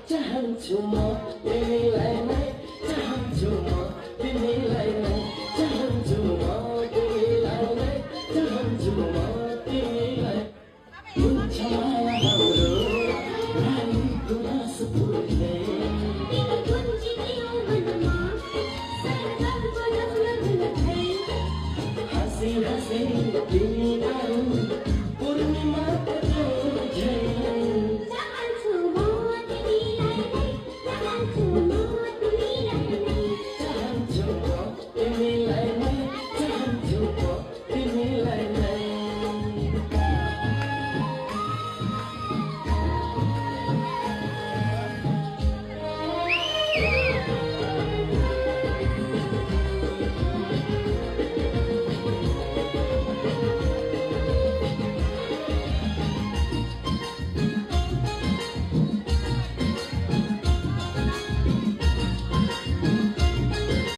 चाहन्छु म तिमीलाई नै चाहन्छु म तिमीलाई नै चाहन्छु म तिमीलाई नै चाहन्छु म तिमीलाई हुन्छ माया हाम्रो रानीको नास